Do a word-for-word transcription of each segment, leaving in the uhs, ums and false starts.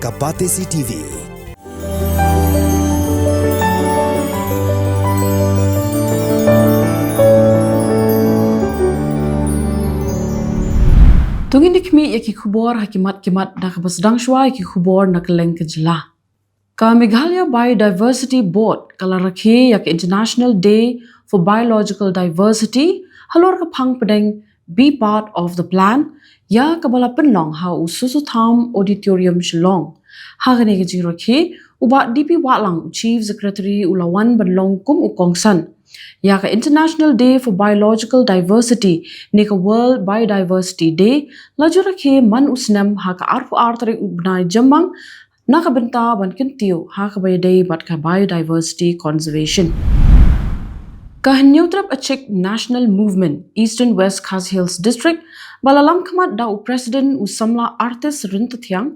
A Batesi T V. To ngin ïa khmih ïa ki khubor ha ki mat ki mat da kaba sdang shuwa ïa ki khubor na kylleng ka jylla. Ka Meghalaya Biodiversity Board ka la rakhe ïa ka International Day for Biological Diversity halor ka phang pdeng Be Part of the Plan, ïa kaba la pynlong ha u Soso Tham Auditorium, Shillong. Ha kane ka jingrakhe, u Bah D P Wahlang, u Chief Secretary, u la wan ban long kum u kongsan. Ïa ka International Day for Biological Diversity ne ka World Biodiversity Day la ju rakhe man u snem ha ka arphew ar tarik u bnai Jymmang, na ka bynta ban kyntiew ha kaba ïadei bad ka biodiversity conservation. Ka Hynñiewtrep Achik National Movement Eastern West Khasi Hills District, ba la lam khmat da u President u samla Artis Ryntathiang,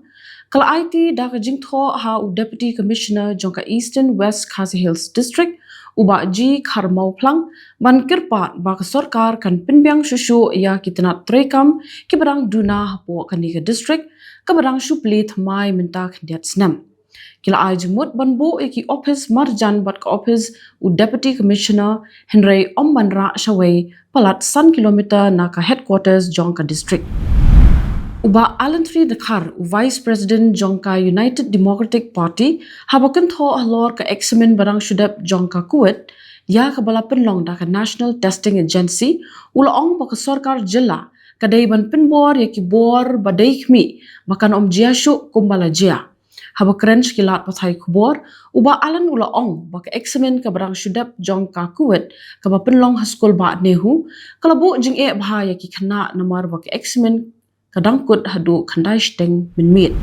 ka la aiti da ka jingthoh ha u Deputy Commissioner jong ka Eastern West Khasi Hills District, u Bah G Kharmawphlang, ban kyrpad ba ka sorkar kan pynbiang shuh shuh ïa ki tnat treikam kiba dang duna hapoh kane ka district, kaba dang shu plie thymmai mynta khyndiat snem. Ki la ai jingmut ban buh ïa ki ophis marjan bad ka ophis u Deputy Commissioner, hynrei ym ban rah shawei palat san kilometer na ka headquarters jong ka district. U Bah Alan Tri Dkhar, u Vice President jong ka United Democratic Party, haba kynthoh halor ka eksamin ba dang shu dep jong ka KUET, ïa kaba la pynlong da ka National Testing Agency, u la ong ba ka sorkar jylla ka dei ban pynbor ïa ki bor ba dei khmih ba kan ym jia shuh kumba la jia. Haba kren sha ki lad pathai khubor, u Bah Alan u la ong ba ka eksamin kaba dang shu dep jong ka KUET kaba pynlong ha skul bah NEHU, ka la buh jingeh bha ïa ki khynnah namar ba ka eksamin ka dang kut haduh khyndai shiteng mynmiet.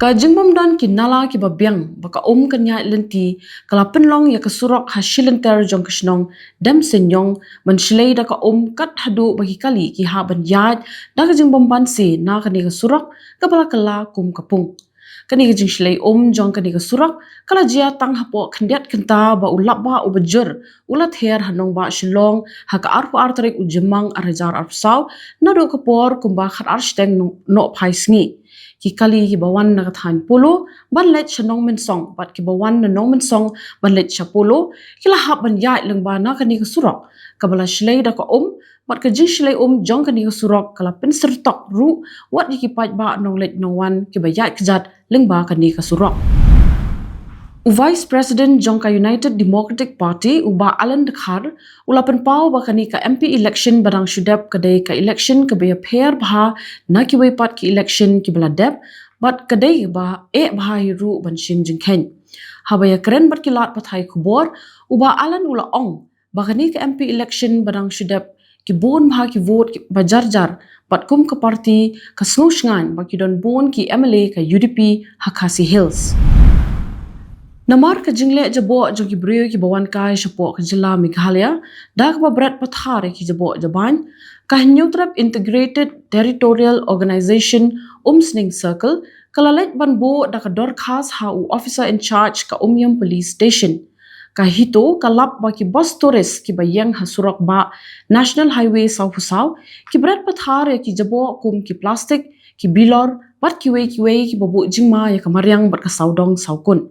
Ka jingbymdon ki nala kiba biang ba ka um kan ïaid lynti ka la pynlong ïa ka surok ha shilynter jong ka shnong Demsenyong ban shlei da ka um kat haduh ba ki kali ki hap ban ïaid da ka jingbymbanse na kane ka surok kaba la kylla kum ka pung. Kane ka jingshlei um jong kane ka surok ka la jia tang hapoh khyndiat kynta ba u lapbah uba jur u la ther ha nongbah Shillong ha ka arphew ar tarik u Jymmang ar hajar arphew saw, naduh ka por kumba khatar shiteng no-, nohphai sngi. Ki kali kiba wan na ka thaiñ Polo ban leit sha Nongmynsong bad kiba wan na Nongmynsong ban leit sha Polo, ki la hap ban ïaid lyngba na kane ka surok kaba la shlei da ka um, bad ka jingshlei um jong kane ka surok ka la pynsyrtok ruh wat ïa ki paidbah nongleit nongwan kiba ïaid kjat lyngba kane ka surok. U Vice President jong ka United Democratic Party, u Bah Alan Dkhar, u la pynpaw ba kane ka M P election ba dang shu dep ka dei ka election kaba ïapher bha na kiwei pat ki election kiba la dep, bad ka dei ba eh bha hi ruh ban shim jingkheiñ. Haba ïakren bad ki lad pathai khubor, u Bah Alan u la ong ba kane ka M P election ba dang shu dep ki bun bha ki vote ki ba jar jar, bad kum ka party ka sngewshngaiñ ba ki don bun ki M L A ka U D P ha Khasi Hills. Namar ka jingleh jaboh jong ki briew kiba wan kai shapoh ka jylla Meghalaya da kaba bret pathar ïa ki jaboh jabain, ka Hynñiewtrep Integrated Territorial Organization Umsning Circle ka la leit ban buh da ka dorkhas ha u Officer in Charge ka Umiam Police Station. Ka HITO ka lap ba ki bus tourist kiba ïeng ha surok bah National Highway sawphew saw ki bret pathar ïa ki jaboh kum ki plastik, ki bilor bad kiwei kiwei kiba buh jingma ïa ka mariang bad ka sawdong sawkun.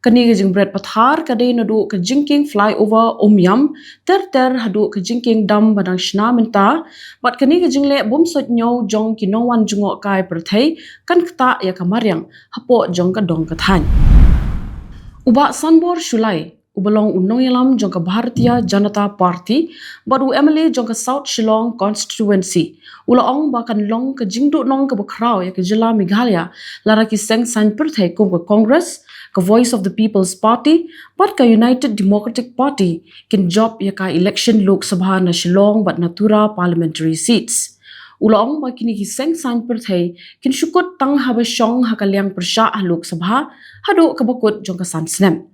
Kane ka jingbret pathar ka dei naduh ka jingkieng flyover Umiam ter ter haduh ka jingkieng dam ba dang shna mynta, bad kane ka jingleh bym suidñiew jong ki nongwan jngohkai pyrthei kan ktah ïa ka mariang hapoh jong ka dong ka thaiñ. U Bah Sanbor Shullai, uba long u nongïalam jong ka Bharatiya Janata Party bad u M L A jong ka South Shillong Constituency, u la ong ba kan long ka jingduhnong kaba khraw ïa ka jylla Meghalaya lada ki seng saiñ pyrthei kum ka Congress, ka Voice of the People's Party bad ka United Democratic Party kin jop ïa ka election Lok Sabha na Shillong bad na Tura parliamentary seats. U la ong ba kine ki seng saiñ pyrthei kin shu kut tang haba shong ha ka liang pyrshah ha Lok Sabha haduh kaba kut jong ka san snem.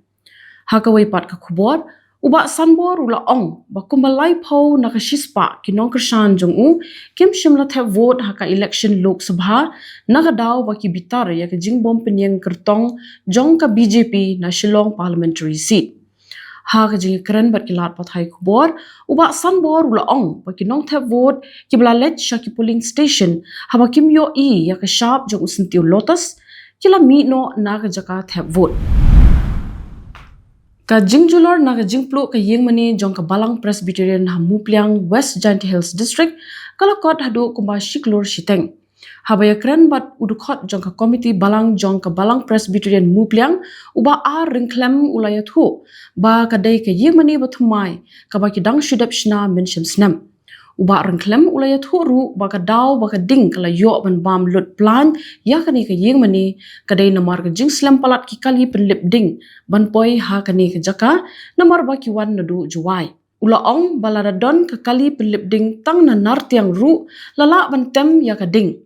Ha kawei pat ka khubor, u Bah Sanbor u la ong ba kumba laiphew na ka shispah ki nongkyrshan jong u kim shym la thep vote ha ka election Lok Sabha, na ka daw ba ki bitar ïa ka jingbym pynïeng kyrtong jong ka B J P na Shillong parliamentary seat. Ha ka jingkren bad ki lad pathai khubor, u Bah Sanbor u la ong ba ki nongthep vote kiba la leit sha ki polling station haba kim ïohi ïa ka shap jong u syntiew lotus, ki la mih noh na ka jaka thep vote. Ka jingjulor na ka jingpluh ka ïingmane jong ka Balang Presbyterian ha Mupliang, West Jaintia Hills District, ka la kot haduh kumba shi klur shiteng. Haba ïakren bad u dkhot jong ka Komiti Balang jong ka Balang Presbyterian Mupliang, u Bah R Ryngkhlem, u la ïathuh ba ka dei ka ïingmane bathymmai kaba ki dang shu dep shna mynshem snem. U Bah Ryngkhlem u la ïathuh ruh ba ka daw ba ka ding ka la ïoh ban bam lut plaiñ ïa kane ka ïingmane, ka dei namar ka jingslem palat ki kali pynlip ding ban poi ha kane ka jaka, namar ba ki wan naduh Jowai. U la ong ba la da don ka kali pynlip ding tang na Nartiang ruh la lah ban tem ïa ka ding.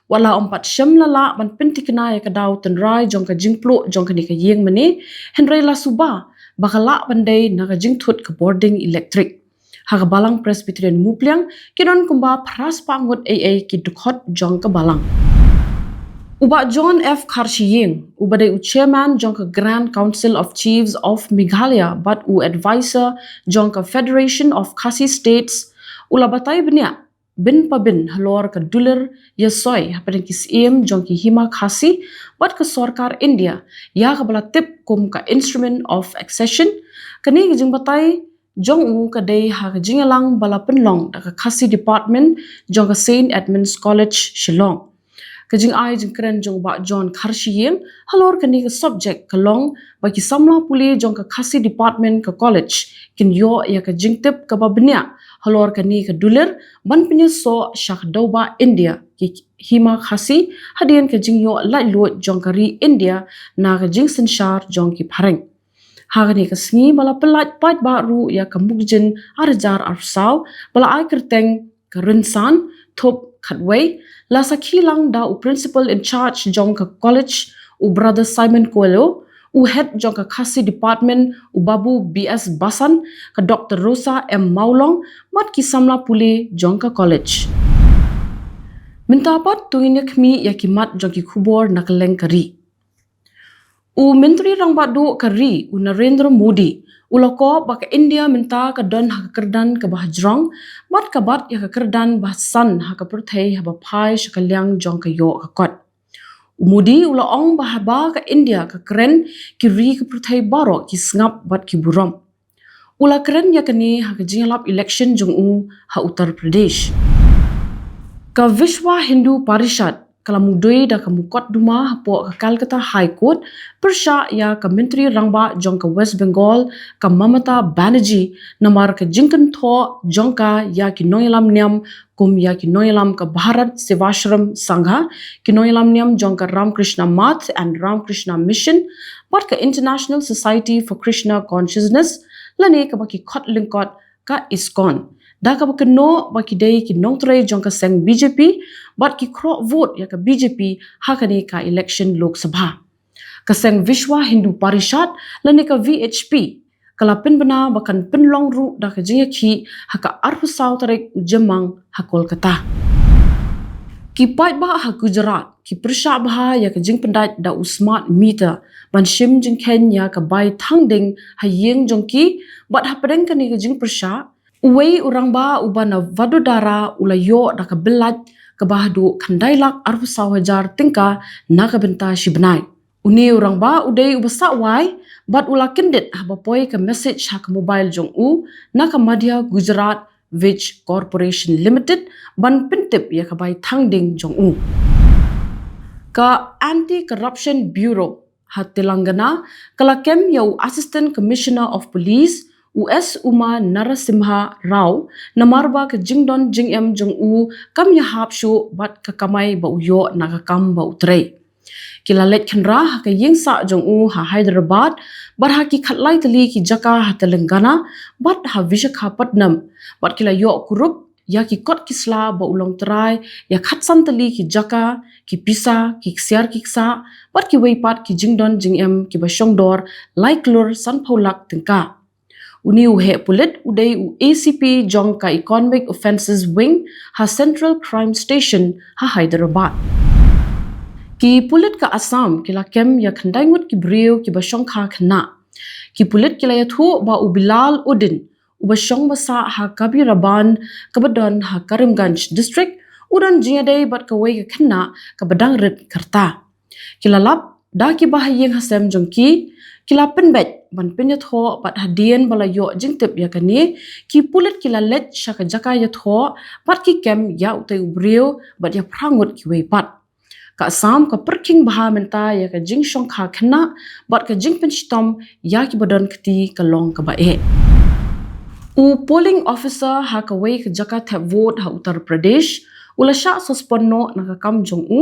Wat la ym pat shym la lah ban pynthikna ïa ka daw tynrai jong ka jingpluh jong kane ka ïingmane, hynrei la suba ba ka lah ban dei na ka jingthut ka bording elektrik. Ha ka Balang Presbyterian Mupliang, ki don kumba phra spah ngut eiei ki dkhot jong ka Balang. U Bah John F Kharshiing, uba dei u Chairman jong ka Grand Council of Chiefs of Meghalaya bad u Advisor jong ka Federation of Khasi States, u la batai bniah bin pa bin halor ka dulir ïasoi hapdeng ki syiem jong ki Hima Khasi bad ka sorkar India, ïa kaba la tip kum ka Instrument of Accession. Kane ka jingbatai jong u ka dei ha ka jingïalang ba la pynlong da ka Khasi Department jong ka Saint Edmund's College, Shillong. Ka jingai jingkren jong u Bah John Kharshiing halor kane ka subject ka long ba ki samla pule jong ka Khasi Department ka college kin ïoh ïa ka jingtip kaba bniah halor kane ka dulir ban pynïasoh sha ka dewbah India ki Hima Khasi, hadien ka jingïoh laitluid jong ka ri India na ka jingsynshar jong ki phareng. Ha kane ka sngi ba la pyllait paidbah ruh ïa ka Mukjin ar hajar arphew saw, ba la ai kyrteng ka Rynsan Thup Khatwei, la sakhi lang da u Principal in Charge jong ka college, u Brother Simon Coelho, u Head jong ka Khasi Department, u Babu B S Basan, ka Doctor Rosa M Mawlong, bad ki samla pule jong ka college. Mynta pat to ngin ïa khmih ïa ki mat jong ki khubor na kylleng ka ri. U Myntri Rangbah Duh ka ri, u Narendra Modi, u la kob ba ka India mynta ka don ha ka kyrdan kaba hajrong, bad ka bat ïa ka kyrdan ba hasan ha ka pyrthei haba phai sha ka liang jong ka ïoh ka kot. U Modi u la ong ba haba ka India ka kren, ki ri ka pyrthei baroh ki sngap bad ki burom. U la kren ïa kane ha ka jingïalap election jong u ha Uttar Pradesh. Ka Vishwa Hindu Parishad ka la mudui da ka mukotduma hapoh ka Calcutta High Court pyrshah ïa ka Myntri Rangbah jong ka West Bengal, ka Mamata Banerjee, namar ka jingkynthoh jong ka ïa ki nongïalam niam kum ïa ki nongïalam ka Bharat Sevashram Sangha, ki nongïalam niam jong ka Ramakrishna Math and Ramakrishna Mission, bad ka International Society for Krishna Consciousness, lane kaba ki khot lyngkot ka ISKCON, da kaba kynnoh ba ki dei ki nongtrei jong ka seng B J P, bad ki khroh vote ïa ka B J P ha kane ka election Lok Sabha. Ka seng Vishwa Hindu Parishad lane ka V H P ka la pynbna ba kan pynlong ruh da ka jingïakhih ha ka arphew saw tarik u Jymmang ha Kolkata. Ki paidbah ha Gujarat ki pyrshah bha ïa ka jingpyndait da u smart meter ban shim jingkheiñ ïa ka bai thang ding ha ïing jong ki, bad hapdeng kane ka jingpyrshah, uwei u rangbah uba na Vadodara u la ïoh da ka bill lait kaba haduh khyndai lak arphew saw hajar tyngka na ka bynta shi bnai. Une u rangbah u dei uba sah wai, bad u la kyndit haba poi ka message ha ka mobile jong u na ka Madhya Gujarat Wijj Corporation Limited ban pyntip ïa ka bai thang ding jong u. Ka Anti Corruption Bureau ha Telangana ka la kem ïa u Assistant Commissioner of Police, u S Uma Narasimha Rao, namar ba ka jingdon jingem jong u kam ïahap shuh bad ka kamai ba u ïoh na ka kam ba u trei. Ki la leit khynra ha ka ïingsah jong u ha Hyderabad, bad ha ki khatlai tylli ki jaka ha Telangana, bad ha Visakhapatnam, bad ki la ïoh kurup ïa ki kot ki sla ba u long trai ïa khatsan tylli ki jaka, ki pisa, ki ksiar ki ksah, bad kiwei pat ki jingdon jingem kiba shongdor lai klur sanphew lak tyngka. Une u heh pulit u dei u A C P jong ka Economic Offences Wing ha Central Crime Station ha Hyderabad. Ki pulit ka Assam ki la kem ïa khyndai ngut ki briew kiba shongkha khynnah. Ki pulit ki la ïathuh ba u Bilal Uddin, uba shong ba sah ha Kabiraband kaba don ha Karimganj District, u don jingïadei bad kawei ka khynnah kaba dang rit ka rta. Ki la lap da kiba ha ïing ha sem jong ki, ki la pynbeit ban pynïathoh bad hadien ba la ïoh jingtip ïa kane, ki pulit ki la leit sha ka jaka ïathoh bad ki kem ïa utei u briew bad ïa phra ngut kiwei pat. Ka Assam ka pyrkhing bha mynta ïa ka jingshongkha khynnah bad ka jingpynshitom ïa kiba don kti ka long kaba eh. U polling officer ha kawei ka jaka thep vote ha Uttar Pradesh u la shah suspend noh na ka kam jong u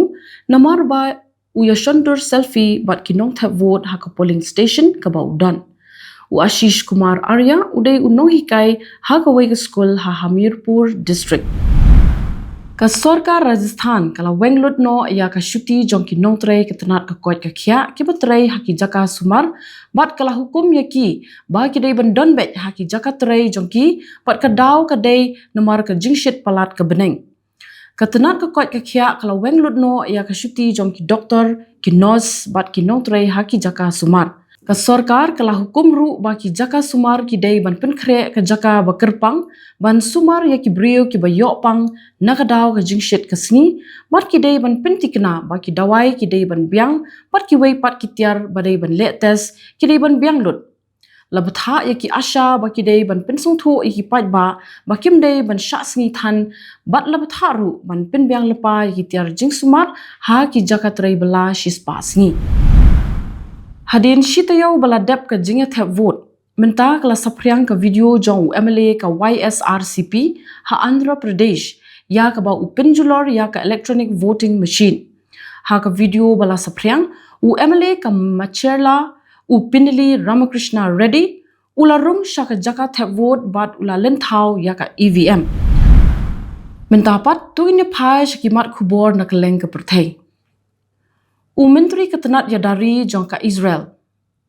namar ba u ïa shon dur selfie bad ki nongthep vote ha ka polling station kaba u don. U Ashish Kumar Arya u dei u nonghikai ha kawei ka skul ha Hamirpur District. Ka sorkar Rajasthan ka la weng lut noh ïa ka shuti jong ki nongtrei ka tnat ka koit ka khiah kiba trei ha ki jaka sumar bad ka la hukum ïa ki ba ki dei ban don beit ha ki jaka trei jong ki bad ka daw ka dei namar ka jingshit palat ka bneng. Ka tnat ka koit ka khiah ka la weng lut noh ïa ka shuti jong ki doktor, ki nurse bad ki nongtrei ha ki jaka sumar. Ka sorkar ka la hukum ruh ba ki jaka sumar ki dei ban pynkhreh ka jaka ba kyrpang ban sumar ïa ki briew kiba ïoh pang na ka daw ka jingshit ka sngi bad ki dei ban pyntikna ba ki dawai ki dei ban biang bad kiwei pat ki tiar ba dei ban leh test ki dei ban biang lut. La bthah ïa ki ASHA ba ki dei ban pynsngewthuh ïa ki paidbah ba kim dei ban shah sngi than bad la bthah ruh ban pynbiang lypa ïa ki tiar jingsumar ha ki jaka trei bylla shispah sngi. Hadien shi taïew ba la dep ka jingïathep vote, mynta ka la saphriang ka video jong u MLA ka YSRCP ha Andhra Pradesh ïa kaba u pynjulor ïa ka electronic voting machine. Ha ka video ba la saphriang, u MLA ka Macherla, u Pinnilli Ramakrishna Reddy, u la rung sha ka jaka thep vote bad u la lynthaw ïa ka EVM. Mynta pat to ngin ïa phai sha ki mat khubor na kylleng ka pyrthei. U Myntri ka tnat ïada ri jong ka Israel,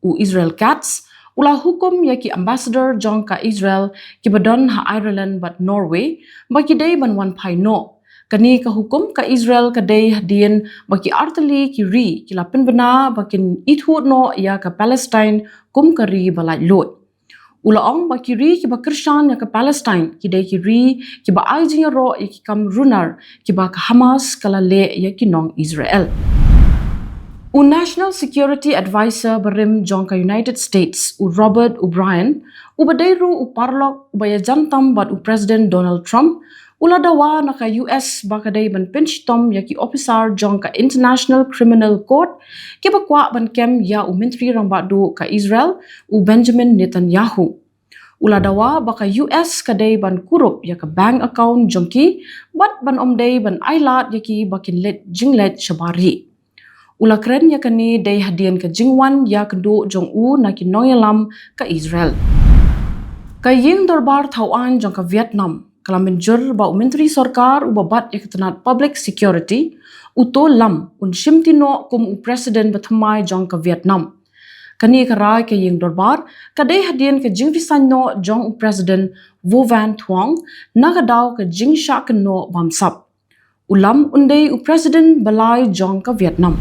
u Israel Katz, u la hukum ïa ki ambassador jong ka Israel kiba don ha Ireland bad Norway ba ki dei ban wan phai noh. Kane ka hukum ka Israel ka dei hadien ba ki artylli ki ri ki la pynbna ba kin ithuh noh ïa ka Palestine kum ka ri ba laitluid. U la ong ba ki ri kiba kyrshan ïa ka Palestine ki dei ki ri kiba ai jingïaroh ïa ki kam runar kiba ka Hamas ka la leh ïa ki nong Israel. U National Security Advisor barim jong ka United States, u Robert O'Brien, uba dei ruh u paralok uba ïajan tam bad u President Donald Trump, u la dawa na ka US ba ka dei ban pynshitom ïa ki ophisar jong ka International Criminal Court kiba kwah ban kem ïa u Myntri Rangbah Duh ka Israel, u Benjamin Netanyahu. U la dawa ba ka US ka dei ban kurup ïa ka bank account jong ki bad ban ym dei ban ailad ïa ki ba kin leit jingleit shabar ri. U la kren ïa kane dei hadien ka jingwan ïakynduh jong u na ki nongïalam ka Israel. Ka ïing dorbar thaw aiñ jong ka Vietnam ka la mynjur ba u Myntri Sorkar uba bat ïa ka tnat Public Security, u To Lam, un shimti noh kum u President ba thymmai jong ka Vietnam. Kane ka rai ka ïing dorbar ka dei hadien ka jingresign noh jong u President Vo Van Thuong na ka daw ka jingshah kynnoh bamsap. U Lam un dei u President ba lai jong ka Vietnam.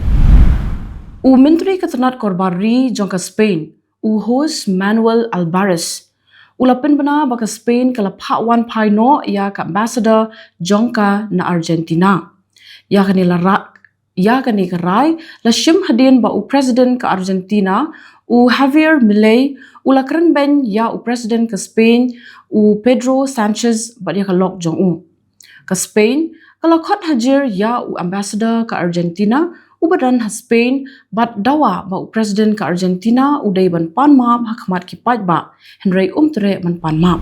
U Myntri ka tnat Korbar Ri jong ka Spain, u Jose Manuel Albares, u la pynbna ba ka Spain ka la phah wan phai noh ïa ka ambassador jong ka na Argentina. Ïa kane la ra-, ïa kane ka rai la shim hadien ba u President ka Argentina, u Javier Milei, u la kren beiñ ïa u President ka Spain, u Pedro Sanchez, bad ïa ka lok jong u. Ka Spain ka la khot hajir ïa u ambassador ka Argentina uba don ha Spain bad dawa ba u President ka Argentina u dei ban pan map ha khmat ki paidbah, hynrei um treh ban pan map.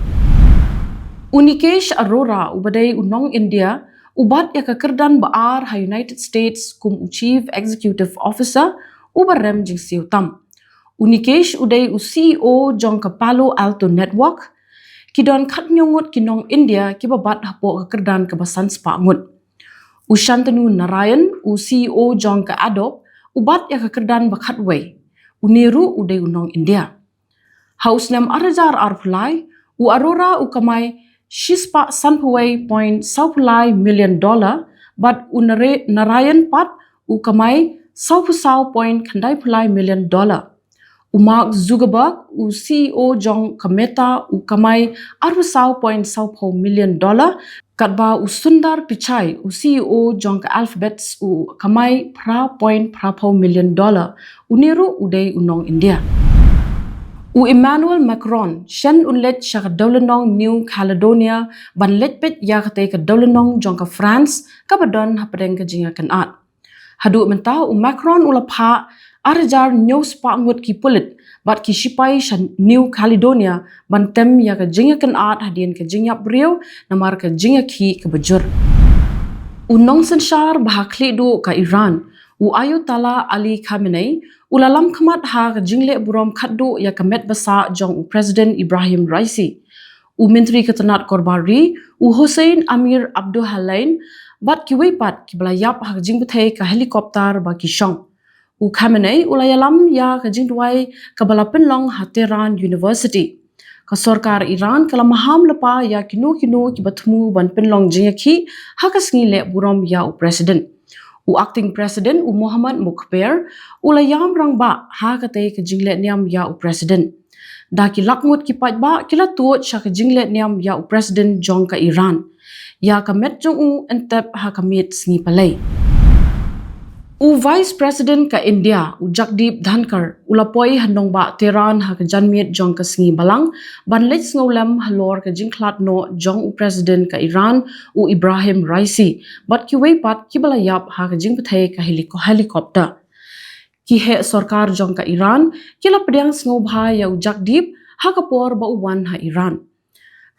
U Nikesh Arora uba dei u nong India u bat ïa ka kyrdan ba ar ha United States kum u Chief Executive Officer uba rem jingsiew tam. U Nikesh u dei u CEO jong ka Palo Alto Network. Ki don khathynñiew ngut ki nong India kiba bat hapoh ka kyrdan kaba san spah ngut. U Shantanu Narayan, u CEO jong ka Adobe, u bat ïa ka kyrdan ba khatwei. Une ruh u dei u nong India. Ha u snem ar hajar arphew lai, u Arora u kamai shispah sanphew wei point sawphew lai million dollar, bad u Nare-, Narayan pat u kamai sawphew saw point khyndaiphew lai million dollar. U Mark Zuckerberg, u CEO jong ka Meta, u kamai arphew saw point sawphew million dollar. Katba u Sundar Pichai, u C E O jong ka Alphabet, u kamai phra point phra phew million dollar, une ruh u dei u nong India. U Emmanuel Macron shen un leit sha ka dewlynnong New Caledonia ban leit peit ïa katei ka dewlynnong jong ka France kaba don hapdeng ka jingïakynad. Haduh mynta u Macron u la phah ar hajar hynñiew spah ngut ki pulit bad ki shipai sha New Caledonia ban tem ïa ka jingïakynad hadien ka jingïap briew namar ka jingïakhih kaba jur. U nongsynshar ba ha khlieh duh ka Iran, u Ayatollah Ali Khamenei, u la lam khmat ha ka jingleh burom khatduh ïa ka met ba sah jong u President Ibrahim Raisi, u Myntri ka tnat Korbar Ri, u Hossein Amir Abdollahian, bad kiwei pat kiba la ïap ha ka jingbthei ka helicopter ba ki shong. U Khamenei u la ïalam ïa ka jingduwai kaba la pynlong ha Tehran University. Ka sorkar Iran ka la maham lypa ïa kino kino kiba thmu ban pynlong jingïakhih ha ka sngi leh burom ïa u President. U Acting President, u Mohammad Mokhber, u la ïam rangbah ha katei ka jingleh niam ïa u President. Da ki lak ngut ki paidbah ki la tuid sha ka jingleh niam ïa u President jong ka Iran. Ïa ka met jong u yn tep ha ka miet sngi Palei. U Vice President ka India, u Jagdeep Dhankhar, u la poi ha nongbah Tehran ha ka janmiet jong ka sngi Balang ban leit sngewlem halor ka jingkhlad noh jong u President ka Iran, u Ibrahim Raisi, bad kiwei pat kiba la ïap ha ka jingbthei ka heliko-, helicopter. Ki heh sorkar jong ka Iran ki la pdiang sngewbha ïa u Jagdeep ha ka por ba u wan ha Iran.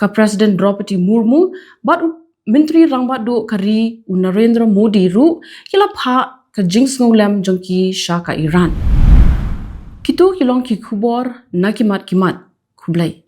Ka President Droupadi Murmu bad u Myntri Rangbah Duh ka ri, u Narendra Modi ruh, ki la phah ka jingsngewlem jong ki sha ka Iran. Kito ki long ki khubor na ki mat ki mat. Khublei.